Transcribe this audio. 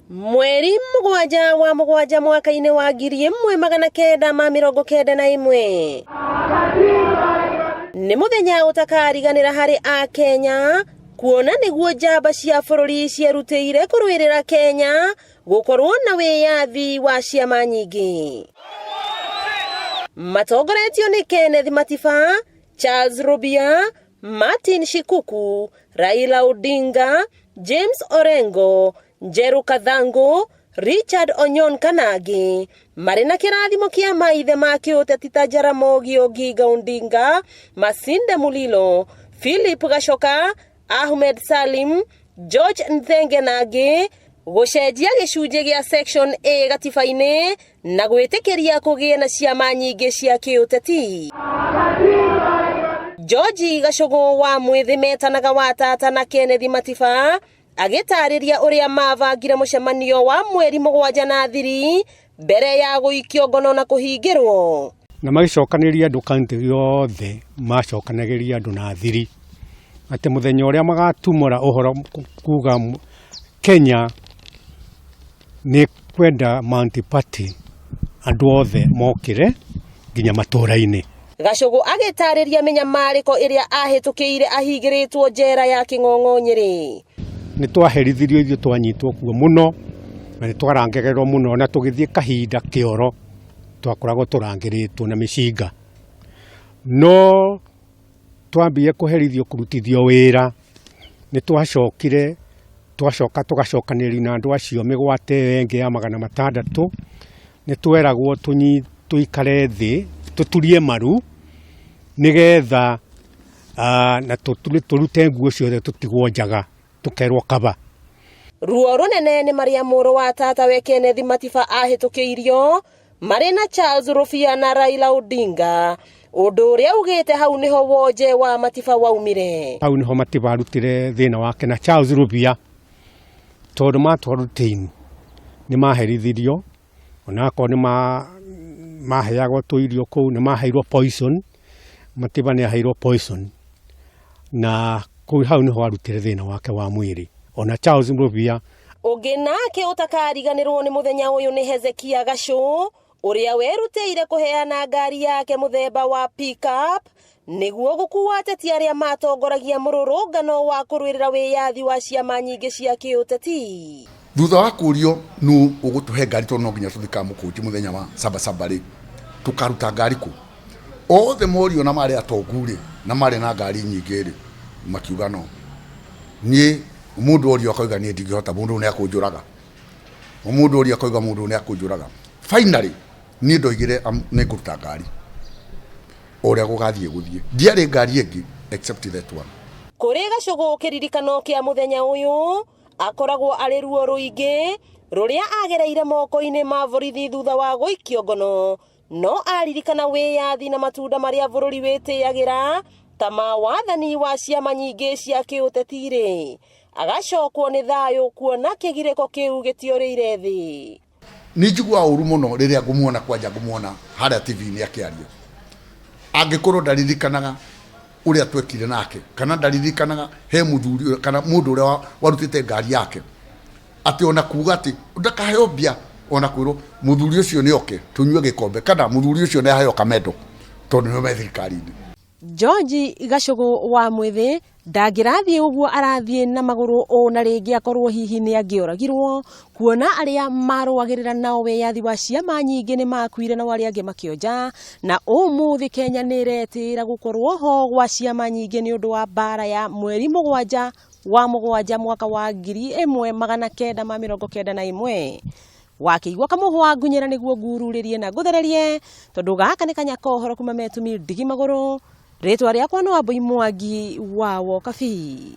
Mweri 7 wa 7 mwaka-inĩ wa 1991 nĩ mũthenya ũtakariganĩra harĩ Akenya, kuona nĩguo njamba cia bũrũri cierutĩire kũrũĩrĩra Kenya gũkorwo na wĩyathi wa ciama nyingĩ. Matongoretio nĩ Kenneth Matiba, Charles Rubia, Martin Shikuku, Raila Odinga, James Orengo, Njeru Kathangu, Richard Onyon Kanangi, marĩ na kĩrathimo kĩa maithe ma kĩũteti ta Jaramogi Oginga Odinga, Masinde Mulilo, Philip Gachoka, Ahmed Salim, George Nthenge na angĩ, gũcenjia gĩcunjĩ gĩa Section A gatiba-inĩ na gwĩtĩkĩria kũgĩe na ciama nyingĩ cia kĩũteti. George Gacũgũ wa Mwĩthĩ metanaga wa tata na Kenneth Matiba agĩtarĩria ũrĩa mabangire mũcemanio wa mweri 7 na thiri mbere ya gũikio ngono na kũhingĩrwo. Na magĩcokanĩria andũ kaunti yothe, macokanagĩria andũ na thiri atĩ mũthenya ũrĩa magatumũra ũhoro kuga Kenya nĩ kwenda multi-party, andũ othe mokĩre nginya matũũra-inĩ. Gacũgũ agĩtarĩria mĩnyamarĩko ĩrĩa ahĩtũkĩire ahingĩrĩtwo njera ya Kĩng'ong'o Nyĩrĩ. Nĩ twaherithirio ithuĩ twanyitwo kuo mũno na nĩ twarangagĩrwo mũno na tũgĩthiĩ kahinda kĩoro twakoragwo tũrangĩrĩtwo na mĩcinga. No twambire kũherithio kũrutithio wĩra, nĩ twacokire twacoka tũgacokanĩrĩria na andũ acio mĩgwate ĩyo ĩngĩ ya 600, nĩ tweragwo tũikare thĩ tũturie maru nĩgetha na tũrute nguo ciothe tũtigwo njaga, tũkerwo kaba. Ruo rũnene nĩ marĩa mũrũ wa tata we Kenneth Matiba ahĩtũkĩirio marĩ na Charles Rubia na Raila Odinga, ũndũ ũrĩa ugĩte hau nĩho wonje wa Matiba waumire. Hau nĩho Matiba arutire thĩna wake na Charles Rubia, tondũ matwarwo tĩini nĩ maherithirio, onakorwo nĩ maheagwo tũirio kũu, nĩ maheirwo poison. Matiba nĩ aheirwo poison na kũu hau nĩho arutire thĩna wake wa mwĩrĩ. Ona Charles Rubia. Ũngĩ nake ũtakariganĩrwo nĩ mũthenya ũyũ nĩ Hezekia Gacũ, ũrĩa werutĩire kũheana ngari yake mũthemba wa pickup nĩguo gũkua ateti arĩa matongoragia mũrũrũngano wa kũrũĩrĩra wĩyathi wa ciama nyingĩ cia kĩũteti. Thutha wa kũrio nũ ũgũtũhe ngari tondũ no nginya tũthiĩ Kamũkũnji mũthenya wa sabasaba rĩ, tũkaruta ngari kũ? Othe morio na marĩ atongu rĩ, na marĩ na ngari nyingĩ rĩ, makiuga no. Niĩ mũndũ orio akauga niĩ ndingĩhota, mũndũ nĩ akũnjũraga. Mũndũ orio akauga mũndũ nĩ akũnjũraga. Finally niĩ ndoigire nĩ ngũruta ngari ũrĩa gũgathiĩ gũthiĩ. Ndiarĩ ngari ĩngĩ except that one. Kũrĩ Gacũgũ kĩririkano kĩa mũthenya ũyũ akoragwo arĩ ruo rũingĩ rũrĩa agereire moko-inĩ ma borithi thutha wa gũikio ngono, no aririkana wĩyathi na matunda marĩa bũrũri wĩtĩagĩra ta ma wathani wa ciama nyingĩ cia kĩũteti rĩ, agacokwo nĩ thayũ kuona kĩgirĩko kĩu gĩtiorĩire thĩ. Nĩ njiguaga ũru mũno rĩrĩa ngũmuona, kwanja ngũmuona harĩa TV-inĩ akĩaria. Angĩkorwo ndaririkanaga ũrĩa twekire nake, kana ndaririkanaga he mũthuri kana mũndũ ũrĩa warutĩte ngari yake, atĩ ona kuga atĩ ndakaheo mbia, ona kwĩrwo mũthuri ũcio nĩ oke tũnyue gĩkombe, kana mũthuri ũcio nĩ aheo kamendo tondũ nĩo me thirikari-inĩ. George Gacũgũ wa Mwĩthĩ ndangĩrathiĩ ũguo arathiĩ na magũrũ ũũ na rĩngĩ akorwo hihi nĩ angĩoragirwo, kuona arĩa marũagĩrĩra nao wĩyathi wa ciama nyingĩ nĩ makuire nao arĩa angĩ makĩonja, na ũmũthĩ Kenya nĩ ĩretĩĩra gũkorwo ho gwa ciama nyingĩ nĩ ũndũ wa mbara ya mweri 7 wa 7 mwaka wa 1991. Wakĩigua kamũhwa ngunyĩra nĩguo ngururĩrie na ngũthererie, tondũ gaka nĩ kanyaka ũhoro kuma metumi ndigi magũrũ. Rĩtwa rĩakwa no Wambui Mwangi wa Wokabi.